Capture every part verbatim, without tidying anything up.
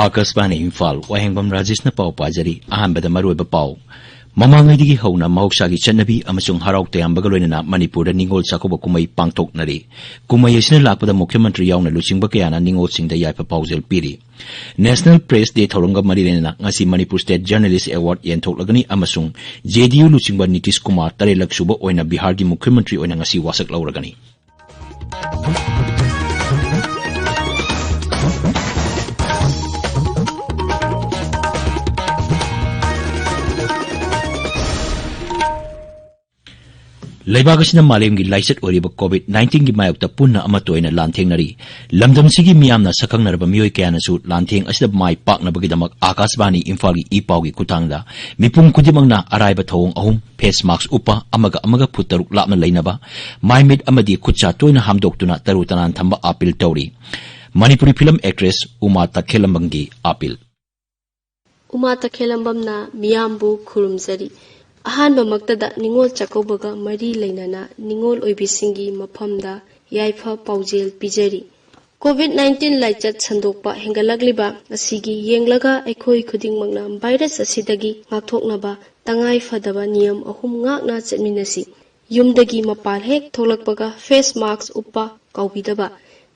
ꯑꯥꯀꯥꯁꯕꯥꯅꯤ ꯏꯝꯐꯥꯜ, ꯋꯥꯍꯦꯡꯕꯝ ꯔꯥꯖꯦꯁꯅ ꯄꯥꯎ ꯄꯥꯖꯔꯤ꯫ ꯑꯍꯥꯟꯕꯗ ꯃꯔꯨꯑꯣꯏꯕ ꯄꯥꯎ꯫ ꯃꯃꯥꯡꯉꯩꯗꯒꯤ ꯍꯧꯅ ꯃꯍꯧꯁꯥꯒꯤ ꯆꯠꯅꯕꯤ ꯑꯃꯁꯨꯡ ꯍꯔꯥꯎ ꯇꯌꯥꯝꯕꯒ ꯂꯣꯏꯅꯅ ꯃꯅꯤꯄꯨꯔꯗ ꯅꯤꯉꯣꯜ ꯆꯥꯛꯀꯧꯕ ꯀꯨꯝꯍꯩ ꯄꯥꯡꯊꯣꯛꯅꯔꯤ꯫ ꯀꯨꯝꯍꯩ ꯑꯁꯤꯅ ꯂꯥꯛꯄꯗ ꯃꯨꯈ꯭ꯌꯃꯟꯇ꯭ꯔꯤ ꯌꯥꯎꯅ ꯂꯨꯆꯤꯡꯕ ꯀꯌꯥꯅ ꯅꯤꯉꯣꯜꯁꯤꯡꯗ ꯌꯥꯏꯐ ꯄꯥꯎꯖꯦꯜ ꯄꯤꯔꯤ꯫ National Press Day ꯊꯧꯔꯝꯒ ꯃꯔꯤ ꯂꯩꯅꯅ ꯉꯁꯤ ꯃꯅꯤꯄꯨꯔ State Journalist Award ꯌꯦꯟꯊꯣꯛꯂꯒꯅꯤ ꯑꯃꯁꯨꯡ J D U ꯂꯨꯆꯤꯡꯕ ꯅꯤꯇꯤꯁ ꯀꯨꯃꯥꯔ ꯇꯔꯦꯠꯂꯛ ꯁꯨꯕ ꯑꯣꯏꯅ ꯕꯤꯍꯥꯔꯒꯤ ꯃꯨꯈ꯭ꯌꯃꯟꯇ꯭ꯔꯤ ꯑꯣꯏꯅ ꯉꯁꯤ ꯋꯥꯁꯛ ꯂꯧꯔꯒꯅꯤ꯫ ꯂꯩꯕꯥꯛ ꯑꯁꯤꯅ ꯃꯥꯂꯦꯝꯒꯤ ꯂꯥꯏꯆꯠ ꯑꯣꯏꯔꯤꯕ COVID nineteen ꯒꯤ ꯃꯥꯌꯣꯛꯇ ꯄꯨꯟꯅ ꯑꯃꯠꯇ ꯑꯣꯏꯅ ꯂꯥꯟꯊꯦꯡꯅꯔꯤ꯫ ꯂꯝꯗꯝꯁꯤꯒꯤ ꯃꯤꯌꯥꯝꯅ ꯁꯛꯈꯪꯅꯔꯕ ꯃꯤꯑꯣꯏ ꯀꯌꯥꯅꯁꯨ ꯂꯥꯟꯊꯦꯡ ꯑꯁꯤꯗ ꯃꯥꯏ ꯄꯥꯛꯅꯕꯒꯤꯗꯃꯛ ꯑꯥꯀꯥꯁꯕꯥꯅꯤ ꯏꯝꯐꯥꯜꯒꯤ ꯏ ꯄꯥꯎꯒꯤ ꯈꯨꯠꯊꯥꯡꯗ ꯃꯤꯄꯨꯝ ꯈꯨꯗꯤꯡꯃꯛꯅ ꯑꯔꯥꯏꯕ ꯊꯧꯑꯣꯡ ꯑꯍꯨꯝ, face mask ꯎꯞꯄ, ꯑꯃꯒ ꯑꯃꯒ ꯐꯨꯠ ꯇꯔꯨꯛ ꯂꯥꯞꯅ ꯂꯩꯅꯕ, ꯃꯥꯏ ꯃꯤꯠ ꯑꯃꯗꯤ ꯈꯨꯠ ꯁꯥ ꯇꯣꯏꯅ ꯍꯥꯝꯗꯣꯛꯇꯨꯅ ꯇꯔꯨ ꯇꯅꯥꯟ ꯊꯝꯕ ꯑꯥꯄꯤꯜ ꯇꯧꯔꯤ꯫ ꯃꯅꯤꯄꯨꯔꯤ film actress ꯎꯃꯥ ꯇꯈꯦꯜꯂꯝꯕꯝꯒꯤ ꯑꯥꯄꯤꯜ꯫ ꯎꯃꯥ ꯇꯈꯦꯜꯂꯝꯕꯝꯅ ꯃꯤꯌꯥꯝꯕꯨ ꯈꯨꯔꯨꯝꯖꯔꯤ꯫ ꯑꯍꯥꯟꯕꯃꯛꯇꯗ ꯅꯤꯉꯣꯜ ꯆꯥꯛꯀꯧꯕꯒ ꯃꯔꯤ ꯂꯩꯅꯅ ꯅꯤꯉꯣꯜ ꯑꯣꯏꯕꯤꯁꯤꯡꯒꯤ ꯃꯐꯝꯗ ꯌꯥꯏꯐ ꯄꯥꯎꯖꯦꯜ ꯄꯤꯖꯔꯤ꯫ COVID nineteen ꯂꯥꯏꯆꯠ ꯁꯟꯗꯣꯛꯄ ꯍꯦꯟꯒꯠꯂꯛꯂꯤꯕ ꯑꯁꯤꯒꯤ ꯌꯦꯡꯂꯒ ꯑꯩꯈꯣꯏ ꯈꯨꯗꯤꯡꯃꯛꯅ virus ꯑꯁꯤꯗꯒꯤ ꯉꯥꯛꯊꯣꯛꯅꯕ ꯇꯉꯥꯏ ꯐꯗꯕ ꯅꯤꯌꯝ ꯑꯍꯨꯝ ꯉꯥꯛꯅ ꯆꯠꯃꯤꯟꯅꯁꯤ꯫ ꯌꯨꯝꯗꯒꯤ ꯃꯄꯥꯟ ꯍꯦꯛ ꯊꯣꯛꯂꯛꯄꯒ face mask ꯎꯞꯄ ꯀꯥꯎꯕꯤꯗꯕ,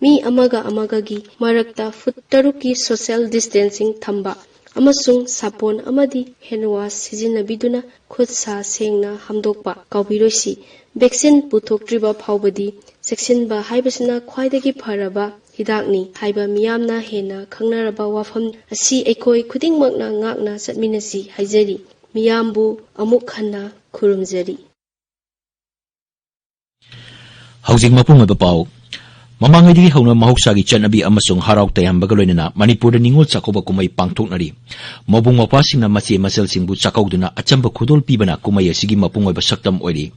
ꯃꯤ ꯑꯃꯒ ꯑꯃꯒꯒꯤ ꯃꯔꯛꯇ ꯐꯨꯠ ꯇꯔꯨꯛꯀꯤ social distancing ꯊꯝꯕ ꯑꯃꯁꯨꯡ ꯁꯥꯄꯣꯟ ꯑꯃꯗꯤ hand wash ꯁꯤꯖꯤꯟꯅꯕꯤꯗꯨꯅ ꯈꯨꯠ ꯁꯥ ꯁꯦꯡꯅ ꯍꯥꯝꯗꯣꯛꯄ ꯀꯥꯎꯕꯤꯔꯣꯏꯁꯤ꯫ Vaccine ꯄꯨꯊꯣꯛꯇ꯭ꯔꯤꯕ ꯐꯥꯎꯕꯗꯤ ꯆꯦꯛꯁꯤꯟꯕ ꯍꯥꯏꯕꯁꯤꯅ ꯈ꯭ꯋꯥꯏꯗꯒꯤ ꯐꯔꯕ ꯍꯤꯗꯥꯛꯅꯤ ꯍꯥꯏꯕ ꯃꯤꯌꯥꯝꯅ ꯍꯦꯟꯅ ꯈꯪꯅꯔꯕ ꯋꯥꯐꯝ ꯑꯁꯤ ꯑꯩꯈꯣꯏ ꯈꯨꯗꯤꯡꯃꯛꯅ ꯉꯥꯛꯅ ꯆꯠꯃꯤꯟꯅꯁꯤ ꯍꯥꯏꯖꯔꯤ꯫ ꯃꯤꯌꯥꯝꯕꯨ ꯑꯃꯨꯛ ꯍꯟꯅ ꯈꯨꯔꯨꯝꯖꯔꯤ꯫ ꯍꯧꯖꯤꯛ ꯃꯄꯨꯡ ꯑꯣꯏꯕ ꯄꯥꯎ꯫ ꯃꯃꯥꯡꯉꯩꯗꯒꯤ ꯍꯧꯅ ꯃꯍꯧꯁꯥꯒꯤ ꯆꯠꯅꯕꯤ ꯑꯃꯁꯨꯡ ꯍꯔꯥꯎ ꯇꯌꯥꯝꯕꯒ ꯂꯣꯏꯅꯅ ꯃꯅꯤꯄꯨꯔꯗ ꯅꯤꯉꯣꯜ ꯆꯥꯛꯀꯧꯕ ꯀꯨꯝꯍꯩ ꯄꯥꯡꯊꯣꯛꯅꯔꯤ꯫ ꯃꯕꯨꯡ ꯃꯧꯄ꯭ꯋꯥꯁꯤꯡꯅ ꯃꯆꯦ ꯃꯆꯜꯁꯤꯡꯕꯨ ꯆꯥꯛꯀꯧꯗꯨꯅ ꯑꯆꯝꯕ ꯈꯨꯗꯣꯜ ꯄꯤꯕꯅ ꯀꯨꯝꯍꯩ ꯑꯁꯤꯒꯤ ꯃꯄꯨꯡ ꯑꯣꯏꯕ ꯁꯛꯇꯝ ꯑꯣꯏꯔꯤ꯫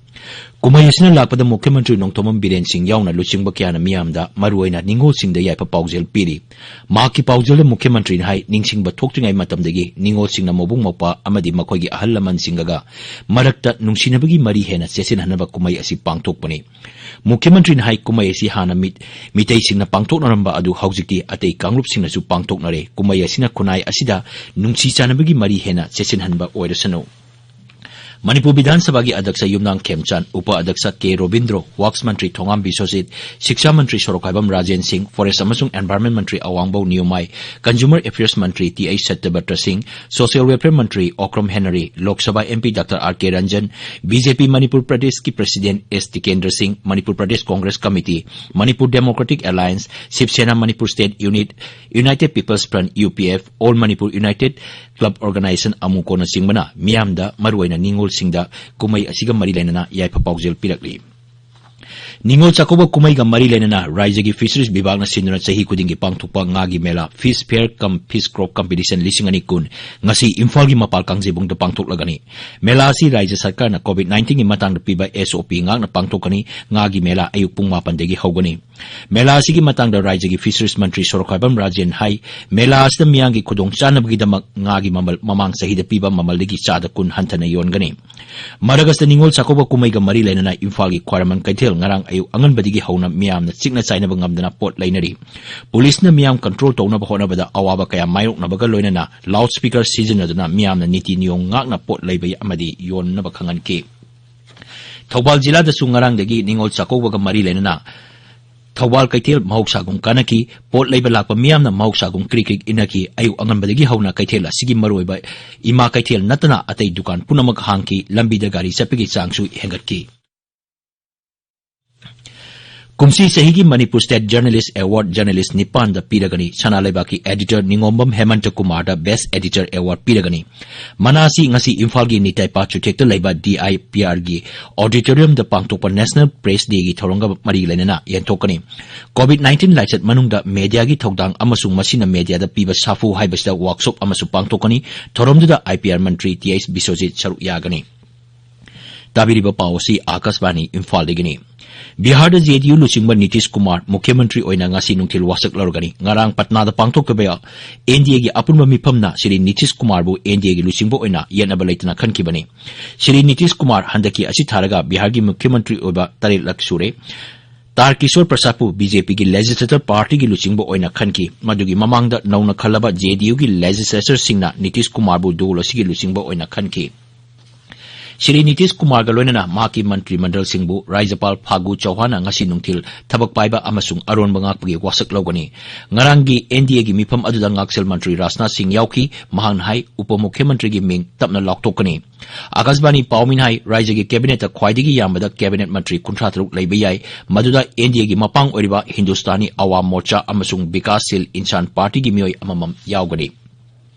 ꯀꯨꯝꯍꯩ ꯑꯁꯤꯅ ꯂꯥꯛꯄꯗ ꯃꯨꯈ꯭ꯌ ꯃꯟꯇ꯭ꯔꯤ ꯅꯣꯡꯊꯣꯝꯕꯝ ꯕꯤꯔꯦꯟ ꯁꯤꯡ ꯌꯥꯎꯅ ꯂꯨꯆꯤꯡꯕ ꯀꯌꯥꯅ ꯃꯤꯌꯥꯝꯗ, ꯃꯔꯨꯑꯣꯏꯅ ꯅꯤꯉꯣꯜꯁꯤꯡꯗ ꯌꯥꯏꯐ ꯄꯥꯎꯖꯦꯜ ꯄꯤꯔꯤ꯫ ꯃꯍꯥꯛꯀꯤ ꯄꯥꯎꯖꯦꯜꯗ ꯃꯨꯈ꯭ꯌ ꯃꯟꯇ꯭ꯔꯤꯅ ꯍꯥꯏ, ꯅꯤꯡꯁꯤꯡꯕ ꯊꯣꯛꯇ꯭ꯔꯤꯉꯩ ꯃꯇꯝꯗꯒꯤ ꯅꯤꯉꯣꯜꯁꯤꯡꯅ ꯃꯕꯨꯡ ꯃꯧꯄ꯭ꯋꯥ ꯑꯃꯗꯤ ꯃꯈꯣꯏꯒꯤ ꯑꯍꯜ ꯂꯃꯟꯁꯤꯡꯒꯒ ꯃꯔꯛꯇ ꯅꯨꯡꯁꯤꯅꯕꯒꯤ ꯃꯔꯤ ꯍꯦꯟꯅ ꯆꯦꯠꯁꯤꯟꯍꯟꯅꯕ ꯀꯨꯝꯍꯩ ꯑꯁꯤ ꯄꯥꯡꯊꯣꯛꯄꯅꯤ꯫ ꯃꯨꯈ꯭ꯌ ꯃꯟꯇ꯭ꯔꯤꯅ ꯍꯥꯏ, ꯀꯨꯝꯍꯩ ꯑꯁꯤ ꯍꯥꯟꯅ ꯃꯤꯠ-, ꯃꯤꯇꯩꯁꯤꯡꯅ ꯄꯥꯡꯊꯣꯛꯅꯔꯝꯕ ꯑꯗꯨ ꯍꯧꯖꯤꯛꯇꯤ ꯑꯇꯩ ꯀꯥꯡꯂꯨꯞꯁꯤꯡꯅꯁꯨ ꯄꯥꯡꯊꯣꯛꯅꯔꯦ꯫ ꯀꯨꯝꯍꯩ ꯑꯁꯤꯅ ꯈꯨꯟꯅꯥꯏ ꯑꯁꯤꯗ ꯅꯨꯡꯁꯤ ꯆꯥꯟꯅꯕꯒꯤ ꯃꯔꯤ ꯍꯦꯟꯅ ꯆꯦꯠꯁꯤꯟꯍꯟꯕ ꯑꯣꯏꯔꯁꯅꯨ꯫ ꯃꯅꯤꯄꯨꯔ ꯕꯤꯙꯥꯟ ꯁꯚꯥꯒꯤ ꯑꯗ꯭ꯌꯛꯁ ꯌꯨꯝꯅꯥꯝ ꯈꯦꯝꯆꯥꯟ, ꯎꯄ ꯑꯗ꯭ꯌꯛꯁ ꯀꯦ ꯔꯣꯕꯤꯟꯗ꯭ꯔꯣ, ꯋꯥꯔꯛꯁ ꯃꯟꯇ꯭ꯔꯤ ꯊꯣꯉꯥꯝ ꯕꯤꯁ꯭ꯋꯖꯤꯠ, ꯁꯤꯛꯁꯥ ꯃꯟꯇ꯭ꯔꯤ ꯁꯣꯔꯣꯛꯈꯥꯏꯕꯝ ꯔꯥꯖꯦꯟ ꯁꯤꯡ, ꯐꯣꯔꯦꯁ ꯑꯃꯁꯨꯡ ꯑꯦꯟꯚꯥꯏꯔꯟꯃꯦꯟ ꯃꯟꯇ꯭ꯔꯤ ꯑꯋꯥꯡꯕꯧ ꯅꯤꯌꯣꯃꯥꯏ, ꯀꯟꯖꯨꯃꯔ ꯑꯦꯐꯤꯌꯔꯁ ꯃꯟꯇ꯭ꯔꯤ T H Satyabrata Singh, social welfare ꯃꯟꯇ꯭ꯔꯤ Okram Henry, Lok Sabha M P doctor R K Ranjan, B J P Manipur ꯄ꯭ꯔꯗꯦꯁꯀꯤ president S Tikendra Singh, Manipur Pradesh Congress committee, Manipur democratic alliance, Shiv Sena Manipur state unit, united people's front, U P F, all Manipur united club organisation, ꯑꯃꯨꯀꯣꯅꯆꯤꯡꯕꯅ ꯃꯤꯌꯥꯝꯗ, ꯃꯔꯨꯑꯣꯏꯅ ꯅꯤꯉꯣꯜꯁꯤꯡꯗ ꯀꯨꯝꯍꯩ ꯑꯁꯤꯒ ꯃꯔꯤ ꯂꯩꯅꯅ ꯌꯥꯏꯐ ꯄꯥꯎꯖꯦꯜ ꯄꯤꯔꯛꯂꯤ꯫ ꯅꯤꯉꯣꯜ ꯆꯥꯛꯀꯧꯕ ꯀꯨꯝꯍꯩꯒ ꯃꯔꯤ ꯂꯩꯅꯅ ꯔꯥꯖ꯭ꯌꯒꯤ ꯐꯤꯁꯔꯤꯁ ꯕꯤꯚꯥꯒꯅ ꯁꯤꯟꯗꯨꯅ ꯆꯍꯤ ꯈꯨꯗꯤꯡꯒꯤ ꯄꯥꯡꯊꯣꯛꯄ ꯉꯥꯒꯤ ꯃꯦꯂꯥ, ꯐꯤꯁ ꯐꯦꯌꯔ ꯀꯝ ꯐꯤꯁ ꯀ꯭ꯔꯣꯞ ꯀꯝꯄꯤꯇꯤꯁꯟ ꯂꯤꯁꯤꯡ ꯑꯅꯤ ꯀꯨꯟ ꯉꯁꯤ ꯏꯝꯐꯥꯜꯒꯤ ꯃꯄꯥꯜ ꯀꯥꯡꯖꯩꯕꯨꯡꯗ ꯄꯥꯡꯊꯣꯛꯂꯒꯅꯤ꯫ ꯃꯦꯂꯥ ꯑꯁꯤ ꯔꯥꯖ꯭ꯌ ꯁꯔꯀꯥꯔꯅ ꯀꯣꯚꯤꯗ ꯅꯥꯏꯟꯇꯤꯟꯒꯤ ꯃꯇꯥꯡꯗ ꯄꯤꯕ ꯑꯦꯁ ꯑꯣ ꯄꯤ ꯉꯥꯛꯅ ꯄꯥꯡꯊꯣꯛꯀꯅꯤ꯫ ꯉꯥꯒꯤ ꯃꯦꯂꯥ ꯑꯌꯨꯛ ꯄꯨꯡ ꯃꯥꯄꯟꯗꯒꯤ ꯍꯧꯒꯅꯤ꯫ ꯃꯦꯂꯥ ꯑꯁꯤꯒꯤ ꯃꯇꯥꯡꯗ ꯔꯥꯖ꯭ꯌꯒꯤ ꯐꯤꯁꯔꯤꯁ ꯃꯟꯇ꯭ꯔꯤ ꯁꯣꯔꯣꯛꯈꯥꯏꯕꯝ ꯔꯥꯖꯦꯟ ꯍꯥꯏ, ꯃꯦꯂꯥ ꯑꯁꯤꯗ ꯃꯤꯌꯥꯝꯒꯤ ꯈꯨꯗꯣꯡꯆꯥꯅꯕꯒꯤꯗꯃꯛ ꯉꯥꯒꯤ ꯃꯃꯜ ꯃꯃꯥꯡ ꯆꯍꯤꯗ ꯄꯤꯕ ꯃꯃꯜꯗꯒꯤ ꯆꯥꯗ ꯀꯨꯟ ꯍꯟꯊꯅ ꯌꯣꯟꯒꯅꯤ꯫ ꯃꯔꯛ ꯑꯁꯤꯗ ꯅꯤꯉꯣꯜ ꯆꯥꯛꯀꯧꯕ ꯀꯨꯝꯍꯩꯒ ꯃꯔꯤ ꯂꯩꯅꯅ ꯏꯝꯐꯥꯜꯒꯤ ꯈ꯭ꯋꯥꯏꯔꯝꯕꯟ ꯀꯩꯊꯦꯜ ꯉꯔꯥꯡ ꯑꯌꯨꯛ ꯑꯉꯟꯕꯗꯒꯤ ꯍꯧꯅ ꯃꯤꯌꯥꯝꯅ ꯆꯤꯛꯅ ꯆꯥꯏꯅꯕ ꯉꯝꯗꯅ ꯄꯣꯠ ꯂꯩꯅꯔꯤ꯫ ꯄꯨꯂꯤꯁꯅ ꯃꯤꯌꯥꯝ ꯀꯟꯇ꯭ꯔꯣꯜ ꯇꯧꯅꯕ ꯍꯣꯠꯅꯕꯗ ꯑꯋꯥꯕ ꯀꯌꯥ ꯃꯥꯌꯣꯛꯅꯕꯒ ꯂꯣꯏꯅꯅ ꯂꯥꯎꯗ ꯁ꯭ꯄꯤꯀꯔ ꯁꯤꯖꯤꯟꯅꯗꯨꯅ ꯃꯤꯌꯥꯝꯅ ꯅꯤꯇꯤ ꯅꯤꯌꯣꯝ ꯉꯥꯛꯅ ꯄꯣꯠ ꯂꯩꯕ ꯑꯃꯗꯤ ꯌꯣꯟꯅꯕ ꯈꯪꯍꯟꯈꯤ꯫ ꯊꯧꯕꯥꯜ ꯖꯤꯂꯥꯗꯁꯨ ꯉꯔꯥꯡꯗꯒꯤ ꯅꯤꯉꯣꯜ ꯆꯥꯛꯀꯧꯕꯒ ꯃꯔꯤ ꯂꯩꯅꯅ ꯊꯧꯕꯥꯜ ꯀꯩꯊꯦꯜ ꯃꯍꯧꯁꯥꯒꯨꯝ ꯀꯥꯟꯅꯈꯤ꯫ ꯄꯣꯠ ꯂꯩꯕ ꯂꯥꯛꯄ ꯃꯤꯌꯥꯝꯅ ꯃꯍꯧꯁꯥꯒꯨꯝ ꯀ꯭ꯔꯤꯛ ꯀ꯭ꯔꯤꯛ ꯏꯟꯅꯈꯤ꯫ ꯑꯌꯨꯛ ꯑꯉꯟꯕꯗꯒꯤ ꯍꯧꯅ ꯀꯩꯊꯦꯜ ꯑꯁꯤꯒꯤ ꯃꯔꯨꯑꯣꯏꯕ ꯏꯃꯥ ꯀꯩꯊꯦꯜ ꯅꯠꯇꯅ ꯑꯇꯩ ꯗꯨꯀꯥꯟ ꯄꯨꯝꯅꯃꯛ ꯍꯥꯡꯈꯤ꯫ ꯂꯝꯕꯤꯗ ꯒꯥꯔꯤ ꯆꯠꯄꯒꯤ ꯆꯥꯡꯁꯨ ꯍꯦꯟꯒꯠꯈꯤ꯫ ꯀꯨꯝꯁꯤ ꯆꯍꯤꯒꯤ Manipur state journalist award journalist ꯅꯤꯄꯥꯟꯗ ꯄꯤꯔꯒꯅꯤ꯫ ꯁꯅꯥ ꯂꯩꯕꯥꯛꯀꯤ ꯑꯦꯗꯤꯇꯔ ꯅꯤꯉꯣꯝꯕꯝ ꯍꯦꯃꯟꯇ ꯀꯨꯃꯥꯔꯗ ꯕꯦꯁ꯭ꯠ ꯑꯦꯗꯤꯇꯔ ꯑꯦꯋꯥꯔꯗ ꯄꯤꯔꯒꯅꯤ꯫ ꯃꯅꯥ ꯑꯁꯤ ꯉꯁꯤ ꯏꯝꯐꯥꯜꯒꯤ ꯅꯤꯇꯥꯏꯄꯥ ꯆꯨꯊꯦꯛꯇ ꯂꯩꯕ ꯗꯤ ꯑꯥꯏ ꯄꯤ ꯑꯥꯔꯒꯤ ꯑꯣꯗꯤꯇꯣꯔꯤꯌꯝꯗ ꯄꯥꯡꯊꯣꯛꯄ ꯅꯦꯁꯅꯦꯜ ꯄ꯭ꯔꯦꯁ ꯗꯦꯒꯤ ꯊꯧꯔꯝꯒ ꯃꯔꯤ ꯂꯩꯅꯅ ꯌꯦꯟꯊꯣꯛꯀꯅꯤ꯫ ꯀꯣꯚꯤꯗ ꯅꯥꯏꯟꯇꯤꯟ ꯂꯥꯏꯆꯠ ꯃꯅꯨꯡꯗ ꯃꯦꯗꯤꯌꯥꯒꯤ ꯊꯧꯗꯥꯡ ꯑꯃꯁꯨꯡ ꯃꯁꯤꯅ ꯃꯦꯗꯤꯌꯥꯗ ꯄꯤꯕ ꯁꯥꯐꯨ ꯍꯥꯏꯕꯁꯤꯗ ꯋꯥꯔꯛꯁꯣꯞ ꯑꯃꯁꯨ ꯄꯥꯡꯊꯣꯛꯀꯅꯤ꯫ ꯊꯧꯔꯝꯗꯨꯗ I P R Mantri T H Biswajit ꯁꯔꯨꯛ ꯌꯥꯒꯅꯤ꯫ ꯇꯥꯕꯤꯔꯤꯕ ꯄꯥꯎ ꯑꯁꯤ ꯑꯥꯀꯥꯁꯕꯥꯅꯤ ꯏꯝꯐꯥꯜꯗꯒꯤꯅꯤ꯫ ꯕꯤꯍꯥꯔꯗ ꯖꯦ ꯗꯤ ꯌꯨ ꯂꯨꯆꯤꯡꯕ ꯅꯤꯇꯤꯁ ꯀꯨꯃꯥꯔ ꯃꯨꯈ꯭ꯌ ꯃꯟꯇ꯭ꯔꯤ ꯑꯣꯏꯅ ꯉꯁꯤ ꯅꯨꯡꯊꯤꯜ ꯋꯥꯁꯛ ꯂꯧꯔꯒꯅꯤ꯫ ꯉꯔꯥꯡ ꯄꯠꯅꯥꯗ ꯄꯥꯡꯊꯣꯛꯈꯤꯕ ꯑꯦꯟ ꯗꯤ ꯑꯦꯒꯤ ꯑꯄꯨꯟꯕ ꯃꯤꯐꯝꯅ ꯁ꯭ꯔꯤ ꯅꯤꯇꯤꯁ ꯀꯨꯃꯥꯔꯕꯨ ꯑꯦꯟ ꯗꯤ ꯑꯦꯒꯤ ꯂꯨꯆꯤꯡꯕ ꯑꯣꯏꯅ ꯌꯦꯠꯅꯕ ꯂꯩꯇꯅ ꯈꯟꯈꯤꯕꯅꯤ꯫ ꯁ꯭ꯔꯤ ꯅꯤꯇꯤꯁ ꯀꯨꯃꯥꯔ ꯍꯟꯗꯛꯀꯤ ꯑꯁꯤ ꯊꯥꯔꯒ ꯕꯤꯍꯥꯔꯒꯤ ꯃꯨꯈ꯭ꯌ ꯃꯟꯇ꯭ꯔꯤ ꯑꯣꯏꯕ ꯇꯔꯦꯠꯂꯛ ꯁꯨꯔꯦ꯫ ꯇꯥꯔ ꯀꯤꯁꯣꯔ ꯄ꯭ꯔꯁꯥꯗꯄꯨ ꯕꯤ ꯖꯦ ꯄꯤꯒꯤ ꯂꯦꯖꯤꯁꯂꯦꯇꯔ ꯄꯥꯔꯇꯤꯒꯤ ꯂꯨꯆꯤꯡꯕ ꯑꯣꯏꯅ ꯈꯟꯈꯤ꯫ ꯃꯗꯨꯒꯤ ꯃꯃꯥꯡꯗ ꯅꯧꯅ ꯈꯜꯂꯕ ꯖꯦ ꯗꯤ ꯌꯨꯒꯤ ꯂꯦꯖꯤꯁꯂꯦꯇꯔꯁꯤꯡꯅ ꯅꯤꯇꯤꯁ ꯀꯨꯃꯥꯔꯕꯨ ꯗꯣꯜ ꯑꯁꯤꯒꯤ ꯂꯨꯆꯤꯡꯕ ꯑꯣꯏꯅ ꯈꯟꯈꯤ꯫ ꯁ꯭ꯔꯤ ꯅꯤꯇꯤꯁ ꯀꯨꯃꯥꯔꯒ ꯂꯣꯏꯅꯅ ꯃꯍꯥꯛꯀꯤ ꯃꯟꯇ꯭ꯔꯤ ꯃꯟꯗꯜꯁꯤꯡꯕꯨ ꯔꯥꯖ꯭ꯌꯄꯥꯜ ꯐꯥꯒꯨ ꯆꯧꯍꯥꯟꯅ ꯉꯁꯤ ꯅꯨꯡꯊꯤꯜ ꯊꯕꯛ ꯄꯥꯏꯕ ꯑꯃꯁꯨꯡ ꯑꯔꯣꯟꯕ ꯉꯥꯛꯄꯒꯤ ꯋꯥꯁꯛ ꯂꯧꯒꯅꯤ꯫ ꯉꯔꯥꯡꯒꯤ ꯑꯦꯟ ꯗꯤ ꯑꯦꯒꯤ ꯃꯤꯐꯝ ꯑꯗꯨꯗ ꯉꯥꯛꯁꯦꯜ ꯃꯟꯇ꯭ꯔꯤ ꯔꯥꯖꯅꯥꯊ ꯁꯤꯡ ꯌꯥꯎꯈꯤ꯫ ꯃꯍꯥꯛꯅ ꯍꯥꯏ, ꯎꯄ ꯃꯨꯈ꯭ꯌ ꯃꯟꯇ꯭ꯔꯤꯒꯤ ꯃꯤꯡ ꯇꯞꯅ ꯂꯥꯎꯊꯣꯛꯀꯅꯤ꯫ ꯑꯥꯀꯥꯁꯕꯥꯅꯤ ꯄꯥꯎꯃꯤꯅ ꯍꯥꯏ, ꯔꯥꯖ꯭ꯌꯒꯤ ꯀꯦꯕꯤꯅꯦꯠꯇ ꯈ꯭ꯋꯥꯏꯗꯒꯤ ꯌꯥꯝꯕꯗ ꯀꯦꯕꯤꯅꯦꯠ ꯃꯟꯇ꯭ꯔꯤ ꯀꯨꯟꯊ꯭ꯔꯥ ꯇꯔꯨꯛ ꯂꯩꯕ ꯌꯥꯏ, ꯃꯗꯨꯗ ꯑꯦꯟ ꯗꯤ ꯑꯦꯒꯤ ꯃꯄꯥꯡ ꯑꯣꯏꯔꯤꯕ ꯍꯤꯟꯗꯨꯁꯇꯥꯅꯤ ꯑꯋꯥꯝ ꯃꯣꯔꯆꯥ ꯑꯃꯁꯨꯡ ꯕꯤꯀꯥꯁꯁꯤꯜ ꯏꯟꯁꯥꯟ ꯄꯥꯔꯇꯤꯒꯤ ꯃꯤꯑꯣꯏ ꯑꯃꯃꯝ ꯌꯥꯎꯒꯅꯤ꯫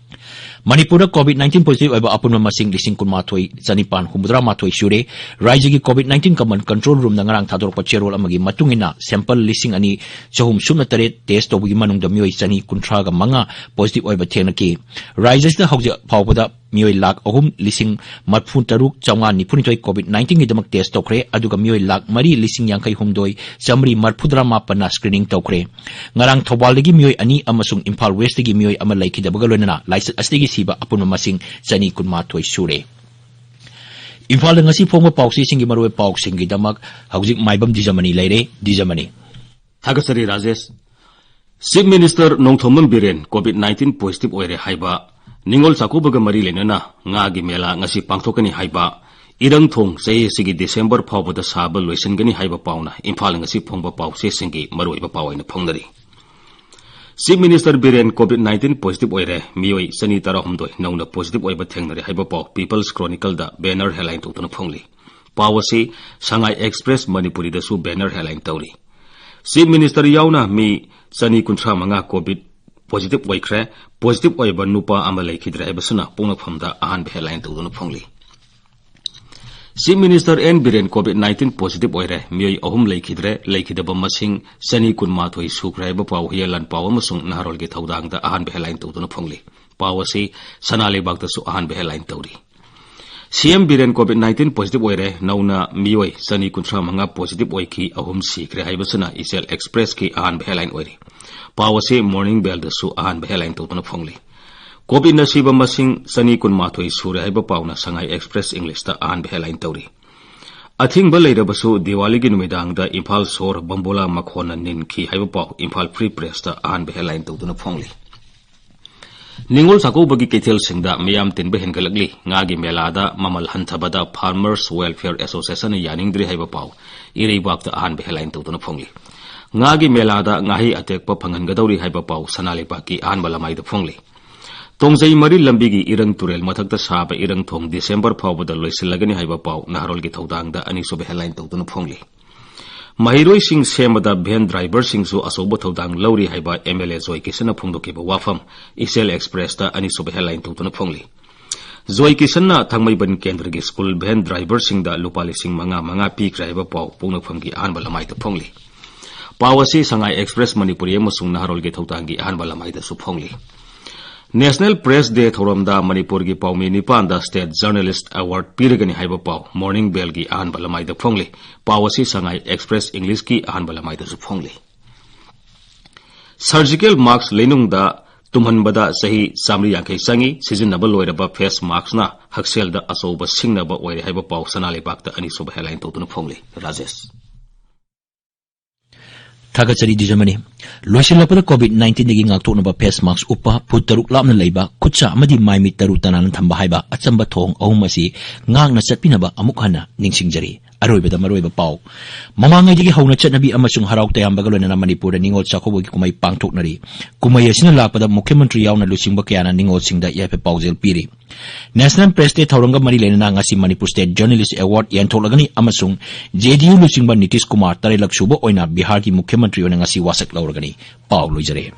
ꯃꯅꯤꯄꯨꯔꯗ ꯀꯣꯚꯤꯗ ꯅꯥꯏꯟꯇꯤꯟ ꯄꯣꯖꯤꯇꯤꯚ ꯑꯣꯏꯕ ꯑꯄꯨꯟꯕ ꯃꯁꯤꯡ ꯂꯤꯁꯤꯡ ꯀꯨꯟꯃꯥꯊꯣꯏ ꯆꯅꯤꯄꯥꯟ ꯍꯨꯝꯐꯨꯇꯔꯥ ꯃꯥꯊꯣꯏ ꯁꯨꯔꯦ꯫ ꯔꯥꯖ꯭ꯌꯒꯤ ꯀꯣꯚꯤꯗ ꯅꯥꯏꯟꯇꯤꯟ ꯀꯃꯥꯟꯗ ꯀꯟꯇ꯭ꯔꯣꯜ ꯔꯨꯝꯅ ꯉꯔꯥꯡ ꯊꯥꯗꯣꯔꯛꯄ ꯆꯦꯔꯣꯜ ꯑꯃꯒꯤ ꯃꯇꯨꯡ ꯏꯟꯅ, ꯁꯦꯝꯄꯜ ꯂꯤꯁꯤꯡ ꯑꯅꯤ ꯆꯍꯨꯝ ꯁꯨꯞꯅ ꯇꯔꯦꯠ ꯇꯦꯁ꯭ꯠ ꯇꯧꯕꯒꯤ ꯃꯅꯨꯡꯗ ꯃꯤꯑꯣꯏ ꯆꯅꯤ ꯀꯨꯟꯊ꯭ꯔꯥꯒ ꯃꯉꯥ ꯄꯣꯖꯤꯇꯤꯚ ꯑꯣꯏꯕ ꯊꯦꯡꯅꯈꯤ꯫ ꯔꯥꯖ꯭ꯌꯁꯤꯗ ꯍꯧꯖꯤꯛ ꯐꯥꯎꯕꯗ ꯃꯤꯑꯣꯏ ꯂꯥꯈ ꯑꯍꯨꯝ ꯂꯤꯁꯤꯡ ꯃꯔꯤꯐꯨ ꯇꯔꯨꯛ ꯆꯥꯝꯃꯉꯥ ꯅꯤꯐꯨꯅꯤꯊꯣꯏ ꯀꯣꯚꯤꯗ ꯅꯥꯏꯟꯇꯤꯟꯒꯤꯗꯃꯛ ꯇꯦꯁ꯭ꯠ ꯇꯧꯈ꯭ꯔꯦ, ꯑꯗꯨꯒ ꯃꯤꯑꯣꯏ ꯂꯥꯈ ꯃꯔꯤ ꯂꯤꯁꯤꯡ ꯌꯥꯡꯈꯩ ꯍꯨꯝꯗꯣꯏ ꯆꯥꯃꯔꯤ ꯃꯔꯤꯐꯨꯇꯔꯥ ꯃꯥꯄꯟꯅ ꯁ꯭ꯀ꯭ꯔꯤꯅꯤꯡ ꯇꯧꯈ꯭ꯔꯦ꯫ ꯉꯔꯥꯡ ꯊꯧꯕꯥꯜꯗꯒꯤ ꯃꯤꯑꯣꯏ ꯑꯅꯤ ꯑꯃꯁꯨꯡ ꯏꯝꯐꯥꯜ ꯋꯦꯁ꯭ꯇꯒꯤ ꯃꯤꯑꯣꯏ ꯑꯃ ꯂꯩꯈꯤꯗꯕꯒ ꯂꯣꯏꯅꯅ ꯂꯥꯏꯆꯠ ꯑꯁꯤꯗꯒꯤ ꯁꯤꯕ ꯑꯄꯨꯟꯕ ꯃꯁꯤꯡ ꯆꯅꯤ ꯀꯨꯟꯃꯥꯊꯣꯏ ꯁꯨꯔꯦ꯫ ꯏꯝꯐꯥꯜꯗ ꯉꯁꯤ ꯐꯣꯡꯕ ꯄꯥꯎꯆꯦꯁꯤꯡꯒꯤ ꯃꯔꯨꯑꯣꯏꯕ ꯄꯥꯎꯁꯤꯡꯒꯤꯗꯃꯛ ꯍꯧꯖꯤꯛ ꯃꯥꯏꯕꯝ ꯗꯤꯖꯃꯅꯤ ꯂꯩꯔꯦ꯫ ꯗꯤꯖꯃꯅꯤ꯫ ꯊꯥꯒꯠꯆꯔꯤ Rajesh. Chief minister Nongthombam Biren covid nineteen positive ꯑꯣꯏꯔꯦ ꯍꯥꯏꯕ, ꯅꯤꯉꯣꯜ ꯆꯥꯛꯀꯧꯕꯒ ꯃꯔꯤ ꯂꯩꯅꯅ ꯉꯥꯒꯤ ꯃꯦꯂꯥ ꯉꯁꯤ ꯄꯥꯡꯊꯣꯛꯀꯅꯤ ꯍꯥꯏꯕ, ꯏꯔꯪ ꯊꯣꯡ ꯆꯍꯤ ꯑꯁꯤꯒꯤ ꯗꯤꯁꯦꯝꯕꯔ ꯐꯥꯎꯕꯗ ꯁꯥꯕ ꯂꯣꯏꯁꯤꯟꯒꯅꯤ ꯍꯥꯏꯕ ꯄꯥꯎꯅ ꯏꯝꯐꯥꯜ ꯉꯁꯤ ꯐꯣꯡꯕ ꯄꯥꯎꯆꯦꯁꯤꯡꯒꯤ ꯃꯔꯨꯑꯣꯏꯕ ꯄꯥꯎ ꯑꯣꯏꯅ ꯐꯣꯡꯅꯔꯤ꯫ Chief minister Biren covid nineteen positive ꯑꯣꯏꯔꯦ, ꯃꯤꯑꯣꯏ ꯆꯅꯤ ꯇꯔꯥꯍꯨꯝꯗꯣꯏ ꯅꯧꯅ ꯄꯣꯖꯤꯇꯤꯚ ꯑꯣꯏꯕ ꯊꯦꯡꯅꯔꯦ ꯍꯥꯏꯕ ꯄꯥꯎ ꯄꯤꯄꯜꯁ ꯀ꯭ꯔꯣꯅꯤꯀꯜꯗ ꯕꯦꯅꯔ ꯍꯦꯗꯂꯥꯏꯟ ꯇꯧꯗꯨꯅ ꯐꯣꯡꯂꯤ꯫ ꯄꯥꯎ ꯑꯁꯤ ꯁꯉꯥꯏ ꯑꯦꯛꯁꯄ꯭ꯔꯦꯁ ꯃꯅꯤꯄꯨꯔꯤꯗꯁꯨ ꯕꯦꯅꯔ ꯍꯦꯗꯂꯥꯏꯟ ꯇꯧꯔꯤ꯫ Chief Minister ꯌꯥꯎꯅ ꯃꯤ ꯆꯅꯤ ꯀꯨꯟꯊ꯭ꯔꯥ ꯃꯉꯥ COVID positive ꯑꯣꯏꯈ꯭ꯔꯦ꯫ Positive ꯑꯣꯏꯕ ꯅꯨꯄꯥ ꯑꯃ ꯂꯩꯈꯤꯗ꯭ꯔꯦ ꯍꯥꯏꯕꯁꯤꯅ ꯄꯣꯛꯅꯐꯝꯗ ꯑꯍꯥꯟꯕ headline ꯇꯧꯗꯨꯅ ꯐꯣꯡꯂꯤ꯫ Chief Minister N Biren COVID nineteen positive ꯑꯣꯏꯔꯦ꯫ ꯃꯤꯑꯣꯏ ꯑꯍꯨꯝ ꯂꯩꯈꯤꯗ꯭ꯔꯦ꯫ ꯂꯩꯈꯤꯗꯕ ꯃꯁꯤꯡ ꯆꯅꯤ ꯀꯨꯟꯃꯥꯊꯣꯏ ꯁꯨꯈ꯭ꯔꯦ ꯍꯥꯏꯕ ꯄꯥꯎ ꯍꯨꯏꯌꯦꯟ ꯂꯥꯟ ꯄꯥꯎ ꯑꯃꯁꯨꯡ ꯅꯍꯥꯔꯣꯜꯒꯤ ꯊꯧꯗꯥꯡꯗ ꯑꯍꯥꯟꯕ headline ꯇꯧꯗꯨꯅ ꯐꯣꯡꯂꯤ꯫ ꯄꯥꯎ ꯑꯁꯤ ꯁꯅꯥ ꯂꯩꯕꯥꯛꯇꯁꯨ ꯑꯍꯥꯟꯕ headline ꯇꯧꯔꯤ꯫ ꯁꯤ M Biren COVID nineteen positive ꯑꯣꯏꯔꯦ꯫ ꯅꯧꯅ ꯃꯤꯑꯣꯏ ꯆꯅꯤ ꯀꯨꯟꯊ꯭ꯔꯥ ꯃꯉꯥ positive ꯑꯣꯏꯈꯤ, ꯑꯍꯨꯝ ꯁꯤꯈ꯭ꯔꯦ ꯍꯥꯏꯕꯁꯤꯅ ꯏꯆꯦꯜ Expressꯀꯤ ꯑꯍꯥꯟꯕ headline ꯑꯣꯏꯔꯤ꯫ ꯄꯥꯎ ꯑꯁꯤ Morning Mailꯗꯁꯨ ꯑꯍꯥꯟꯕ headline ꯇꯧꯗꯨꯅ ꯐꯣꯡꯂꯤ꯫ COVIDꯅ ꯁꯤꯕ ꯃꯁꯤꯡ ꯆꯅꯤ ꯀꯨꯟꯃꯥꯊꯣꯏ ꯁꯨꯔꯦ ꯍꯥꯏꯕ ꯄꯥꯎꯅ ꯁꯉꯥꯏ Express Englishꯇ ꯑꯍꯥꯟꯕ headline ꯇꯧꯔꯤ꯫ ꯑꯊꯤꯡꯕ ꯂꯩꯔꯕꯁꯨ ꯗꯤꯋꯥꯂꯤꯒꯤ ꯅꯨꯃꯤꯗꯥꯡꯗ ꯏꯝꯐꯥꯜ ꯁꯣꯔ ꯕꯝꯕꯣꯂꯥ ꯃꯈꯣꯟꯅ ꯅꯤꯟꯈꯤ ꯍꯥꯏꯕ ꯄꯥꯎ ꯏꯝꯐꯥꯜ Free Pressꯇ ꯑꯍꯥꯟꯕ headline ꯇꯧꯗꯨꯅ ꯐꯣꯡꯂꯤ꯫ ꯅꯤꯉꯣꯜ ꯆꯥꯛꯀꯧꯕꯒꯤ ꯀꯩꯊꯦꯜꯁꯤꯡꯗ ꯃꯤꯌꯥꯝ ꯇꯤꯟꯕ ꯍꯦꯟꯒꯠꯂꯛꯂꯤ꯫ ꯉꯥꯒꯤ ꯃꯦꯂꯥꯗ ꯃꯃꯜ ꯍꯟꯊꯕꯗ Farmers Welfare Associationꯅ ꯌꯥꯅꯤꯡꯗ꯭ꯔꯤ ꯍꯥꯏꯕ ꯄꯥꯎ ꯏꯔꯩꯕꯥꯛꯇ ꯑꯍꯥꯟꯕ headline ꯇꯧꯗꯨꯅ ꯐꯣꯡꯂꯤ꯫ ꯉꯥꯒꯤ ꯃꯦꯂꯥꯗ ꯉꯥꯍꯩ ꯑꯇꯦꯛꯄ ꯐꯪꯍꯟꯒꯗꯧꯔꯤ ꯍꯥꯏꯕ ꯄꯥꯎ ꯁꯅꯥ ꯂꯩꯕꯥꯛꯀꯤ ꯑꯍꯥꯟꯕ ꯂꯃꯥꯏꯗ ꯐꯣꯡꯂꯤ꯫ ꯇꯣꯡꯖꯩ ꯃꯔꯤ ꯂꯝꯕꯤꯒꯤ ꯏꯔꯪ ꯇꯨꯔꯦꯜ ꯃꯊꯛꯇ ꯁꯥꯕ ꯏꯔꯪ ꯊꯣꯡ December ꯐꯥꯎꯕꯗ ꯂꯣꯏꯁꯤꯜꯂꯒꯅꯤ ꯍꯥꯏꯕ ꯄꯥꯎ ꯅꯍꯥꯔꯣꯜꯒꯤ ꯊꯧꯗꯥꯡꯗ ꯑꯅꯤꯁꯨꯕ headline ꯇꯧꯗꯨꯅ ꯐꯣꯡꯂꯤ꯫ ꯃꯍꯩꯔꯣꯏꯁꯤꯡ ꯁꯦꯝꯕꯗ van driverꯁꯤꯡꯁꯨ ꯑꯆꯧꯕ ꯊꯧꯗꯥꯡ ꯂꯧꯔꯤ ꯍꯥꯏꯕ MLA ꯖꯣꯏ ꯀꯤꯁꯟꯅ ꯐꯣꯡꯗꯣꯛꯈꯤꯕ ꯋꯥꯐꯝ ꯏꯆꯦꯜ Expressꯇ ꯑꯅꯤꯁꯨꯕ headline ꯇꯧꯗꯨꯅ ꯐꯣꯡꯂꯤ꯫ ꯖꯣꯏ ꯀꯤꯁꯟꯅ ꯊꯥꯡꯃꯩꯕꯟ ꯀꯦꯟꯗ꯭ꯔꯒꯤ school van driverꯁꯤꯡꯗ ꯂꯨꯄꯥ ꯂꯤꯁꯤꯡ ꯃꯉꯥ ꯃꯉꯥ ꯄꯤꯈ꯭ꯔꯦ ꯍꯥꯏꯕ ꯄꯥꯎ ꯄꯣꯛꯅꯐꯝꯒꯤ ꯑꯍꯥꯟꯕ ꯂꯃꯥꯏꯗ ꯐꯣꯡꯂꯤ꯫ ꯄꯥꯎ ꯑꯁꯤ ꯁꯉꯥꯏ Express ꯃꯅꯤꯄꯨꯔꯤ ꯑꯃꯁꯨꯡ ꯅꯍꯥꯔꯣꯜꯒꯤ ꯊꯧꯗꯥꯡꯒꯤ ꯑꯍꯥꯟꯕ ꯂꯃꯥꯏꯗꯁꯨ ꯐꯣꯡꯂꯤ꯫ National Press Day ꯊꯧꯔꯝꯗ ꯃꯅꯤꯄꯨꯔꯒꯤ ꯄꯥꯎꯃꯤ ꯅꯤꯄꯥꯟꯗ State Journalist Award ꯄꯤꯔꯒꯅꯤ ꯍꯥꯏꯕ ꯄꯥꯎ Morning Mailꯒꯤ ꯑꯍꯥꯟꯕ ꯂꯃꯥꯏꯗ ꯐꯣꯡꯂꯤ꯫ ꯄꯥꯎ ꯑꯁꯤ ꯁꯉꯥꯏ Express Englishꯀꯤ ꯑꯍꯥꯟꯕ ꯂꯃꯥꯏꯗꯁꯨ ꯐꯣꯡꯂꯤ꯫ Surgical mask ꯂꯩꯅꯨꯡꯗ ꯇꯨꯝꯍꯟꯕꯗ ꯆꯍꯤ ꯆꯥꯃꯔꯤ ꯌꯥꯡꯈꯩ ꯆꯪꯏ꯫ ꯁꯤꯖꯤꯟꯅꯕ ꯂꯣꯏꯔꯕ face maskꯅ ꯍꯛꯁꯦꯜꯗ ꯑꯆꯧꯕ ꯁꯤꯡꯅꯕ ꯑꯣꯏꯔꯦ ꯍꯥꯏꯕ ꯄꯥꯎ ꯁꯅꯥ ꯂꯩꯕꯥꯛꯇ ꯑꯅꯤꯁꯨꯕ headline ꯇꯧꯗꯨꯅ ꯐꯣꯡꯂꯤ꯫ ꯔꯥꯖꯦꯁ꯫ ꯊꯥꯒꯠꯆꯔꯤ ꯗꯤꯖꯃꯅꯤ꯫ ꯂꯣꯏꯁꯤꯜꯂꯛꯄꯗ COVID nineteenꯗꯒꯤ ꯉꯥꯛꯊꯣꯛꯅꯕ face mask ꯎꯞꯄ, ꯐꯨꯠ ꯇꯔꯨꯛ ꯂꯥꯞꯅ ꯂꯩꯕ, ꯈꯨꯠꯁꯥ ꯑꯃꯗꯤ ꯃꯥꯏ ꯃꯤꯠ ꯇꯔꯨ ꯇꯅꯥꯟꯅ ꯊꯝꯕ ꯍꯥꯏꯕ ꯑꯆꯝꯕ ꯊꯧꯑꯣꯡ ꯑꯍꯨꯝ ꯑꯁꯤ ꯉꯥꯛꯅ ꯆꯠꯄꯤꯅꯕ ꯑꯃꯨꯛ ꯍꯟꯅ ꯅꯤꯡꯁꯤꯡꯖꯔꯤ꯫ ꯑꯔꯣꯏꯕꯗ ꯃꯔꯨꯑꯣꯏꯕ ꯄꯥꯎ꯫ ꯃꯃꯥꯡꯉꯩꯗꯒꯤ ꯍꯧꯅ ꯆꯠꯅꯕꯤ ꯑꯃꯁꯨꯡ ꯍꯔꯥꯎ ꯇꯌꯥꯝꯕꯒ ꯂꯣꯏꯅꯅ ꯃꯅꯤꯄꯨꯔꯗ ꯅꯤꯉꯣꯜ ꯆꯥꯛꯀꯧꯕꯒꯤ ꯀꯨꯝꯍꯩ ꯄꯥꯡꯊꯣꯛꯅꯔꯤ꯫ ꯀꯨꯝꯍꯩ ꯑꯁꯤꯅ ꯂꯥꯛꯄꯗ ꯃꯨꯈ꯭ꯌ ꯃꯟꯇ꯭ꯔꯤ ꯌꯥꯎꯅ ꯂꯨꯆꯤꯡꯕ ꯀꯌꯥꯅ ꯅꯤꯉꯣꯜꯁꯤꯡꯗ ꯌꯥꯏꯐ ꯄꯥꯎꯖꯦꯜ ꯄꯤꯔꯤ꯫ National Press Day ꯊꯧꯔꯝꯒ ꯃꯔꯤ ꯂꯩꯅꯅ ꯉꯁꯤ Manipur State Journalist Award ꯌꯦꯟꯊꯣꯛꯂꯒꯅꯤ ꯑꯃꯁꯨꯡ J D U ꯂꯨꯆꯤꯡꯕ ꯅꯤꯇꯤꯁ ꯀꯨꯃꯥꯔ ꯇꯔꯦꯠꯂꯛ ꯁꯨꯕ ꯑꯣꯏꯅ ꯕꯤꯍꯥꯔꯒꯤ ꯃꯨꯈ꯭ꯌ ꯃꯟꯇ꯭ꯔꯤ ꯑꯣꯏꯅ ꯉꯁꯤ ꯋꯥꯁꯛ ꯂꯧꯔꯒꯅꯤ꯫ ꯄꯥꯎ ꯂꯣꯏꯖꯔꯦ꯫